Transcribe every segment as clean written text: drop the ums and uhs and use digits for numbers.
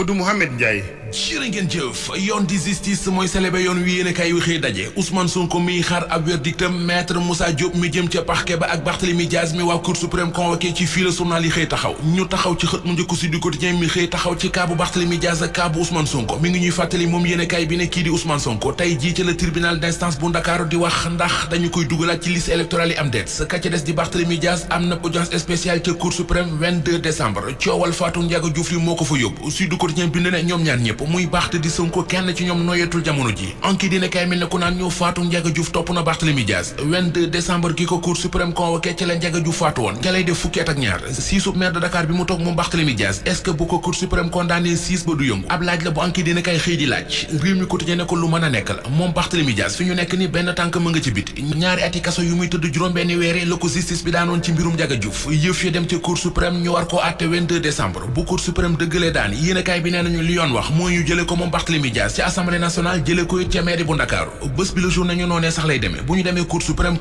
Modou Mouhamed Ndiaye. jërë ngeen jëf yoon di justice mooy célébé yoon wi yéene kay wi xëy daje Ousmane Sonko miy xaar ab verdictam maître Moussa Diop mi jëm ca parquet ba ak Barthélémy Diaz mi waa Cour suprême convoqué ci fii la journal yi xëy taxaw ñu taxaw ci xët mu njëkk si du quotidien mi xëy taxaw ci kaabu Barthélémy Diaz ak kaabu Ousmane Sonko mi ngi ñuy fàttali moom yéene kay bi ne kii di Ousmane Sonko tey jii ci la tribunal d'instance bu Ndakaaru di wax ndax dañu koy dugalaat ci liste électorale yi am déet sa ka ca des di Barthélémy Diaz am na audience spéciale ca Cour suprême 22 décembre coowal Fatou Ndiaga Diouf li moo ko fa yóbbu si du quotidien bind ne ñoom ñaar ñëpp muy Barth di Sonko kenn ci ñoom noyeetul jamono ji anki dina kay mel ne ku naan ñu Fatou Ndiaga Diouf topp na Barthélémy Diaz 22 décembre gi ko Cour suprême convoqué ci la Ndiaga Diouf faatu woon ca lay def fukki at ak ñaar siisu maire de Dakar bi mu toog moom Barthélémy Diaz est-ce que bu ko Cour suprême condamné 6 ba du yëngu ab laaj la bu anki dina kay xëy di laaj réew mi quotidien ne ko lu mën a nekk la moom Barthélémy Diaz fi ñu nekk ni benn tànk mu nga ci bit ñaari ati kaso yu muy tëdd juróom-benni weeri la ko justice bi daanoon ci mbirum Ndiaga Diouf yëf ya dem ci Cour suprême ñu war koo àtte 22 décembre bu Cour suprême dëggalee daan yéene kay bi nee nañu li yoon wax mooy ñu jële ko moom Barthélémy Diaz ci assemblée nationale jële ko it ca mairie bu Ndakaaru bés bi le jour nañu noonee sax lay demee bu ñu demee Cour suprême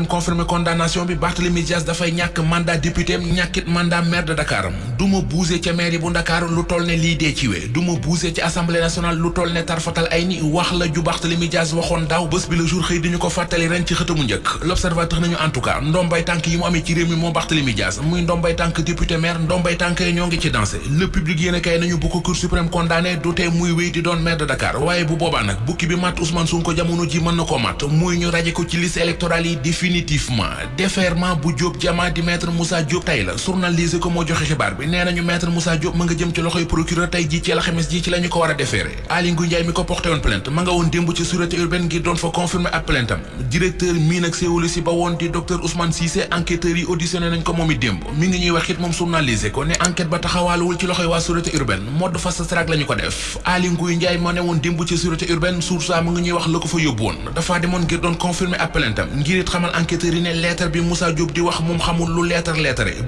confirmé condamnation bi Barthélémy Diaz dafay ñàkk mandat député am ñàkkit mandat maire de Dakar am du ma buuse ca mairie bu Ndakaaru lu toll ne lii dee ci wee du ma buuse ci assemblée nationale lu toll ne tarfatal ay ni wax la ju Barthélémy Diaz waxoon daaw bés bi le jour xëy diñu ko fàttali ren ci xëtamu njëkk l'observateur nañu en tout cas ndombay tànk yi mu amee ci réew mi moom Barthélémy Diaz muy ndombay tànk député maire ndombay tànk yi ñoo ngi ci dansé le public yéen a kay nañu bu ko Cour suprême condamné du tee muy wéy di doon maire de Dakar waaye bu boobaa nag bukki bi mat Ousmane Sonko jamono ji mën na koo mat muy ñu raje ko ci liste électorale yi définitivement déferment bu Diop Diama di maître Moussa Diop tey la journalisé ko moo joxe xibaar bi nee nañu maître Moussa Diop ma nga jëm ci loxoy procureur tey ji ci alxames ji ci la ñu ko war a déféré Aly Ngouille Ndiaye mi ko porté woon plainte ma nga woon démb ci sûreté urbaine ngir doon fa confirmer ab plainte am directeur mii nag séewulu si ba woon di docteur Ousmane Cissé enquêteurs yi auditionné nañ ko moom it démb mi ngi ñuy wax it moom journalisé ko ne enquête ba taxawaaluwul ci loxoy waa sûreté urbaine mode fast track la ñu ko def Aly Ngouille Ndiaye moo ne woon démb ci sûreté urbaine source mu ngi ñuy wax la ko fa yóbbu woon dafa demoon ngir doon confirmer ab plaintam ngir it xamal enquêteurs yi ne lettre bi Moussa Diop di wax moom xamul lu lettre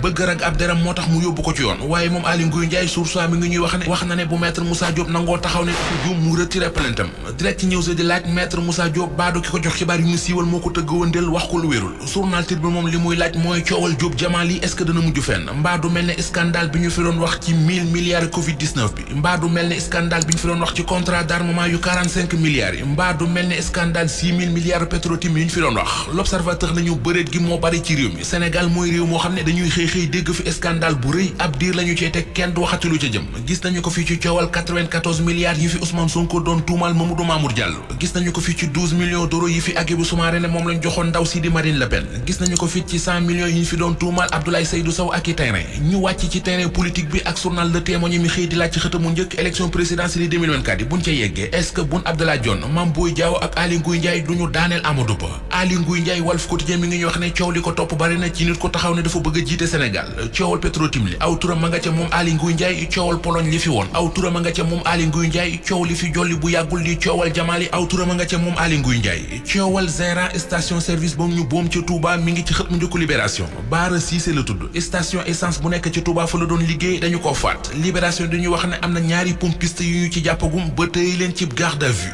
bëgg rek ab deram moo tax mu yóbbu ko ci yoon waaye moom Aly Ngouille Ndiaye source mi ngi ñuy wax na ne bu maître Moussa Diop nangoo taxaw ne dafa juum mu retiré plaintam direct ci news di laaj maître Moussa Diop baadu ki ko jox xibaar yu mu siiwal moo ko tëgg wëndeel wax ko lu wérul journal Tribune bi moom li muy laaj mooy coowal Diop Diama li est-ce que dana mujj fenn mbaa du mel ne scandale bi ñu fi doon wax ci 1000 milliards Covid 19 bi mbaa du mel ne scandale bi ñu fi doon wax ci contrat d'armement yu 45 milliards yi mbaa du mel ne scandale 6000 milliards Petro-Tim yi ñu fi doon wax l'observateur nañu bëreet gi moo bari ci réew mi Sénégal mooy réew moo xam ne dañuy xëy dégg fi scandale bu rëy ab diir lañu cey teg kenn du waxati lu ca jëm gis nañu ko fi ci coowal 94 milliards yi fi Ousmane Sonko doon tuumal Mamadou Mamour Diallo gis nañu ko fi ci 12 millions d'euros yi fi Hadjibou Soumaré ne moom lañ joxoon ndaw si di Marine Le Pen gis nañu ko fi ci 100 millions yi ñu fi doon tuumal Abdoulaye Seydou Sow ak i terrain ñu wàcc ci terrain politique bi ak journal Le Témoin mi xëy di laaj ci xëtamu njëkk élection présidentielle 2024 yi buñ ca yeggee est-ce que Boun Abdallah Dionne Mame Boye Diao ak Aly Ngouille Ndiaye duñu daaneel Amadou Ba Aly Ngouille Ndiaye Walf Quotidien mi ngi ñuy wax ne coow li ko topp bari na ci nit ko taxaw ne dafa bëgg a jiite Sénégal coowal Petro-Tim li aw turam ma nga ca moom Aly Ngouille Ndiaye coowal Pologne li fi woon aw turam ma nga ca moom Aly Ngouille Ndiaye coow li fi jolli bu yàggul di coowal Jamali aw turam ma nga ca moom Aly Ngouille Ndiaye coowal gérant station service boobu ñu boom ca Touba mi ngi ci xët mu njëkku Libération Bara Cissé la tudd station essence bu nekk ca Touba fa la doon liggéey dañu ko faat Libération dañuy wax ne am na ñaari pompiste yu ñu ci jàppagum ba tëye leen ci garde à vue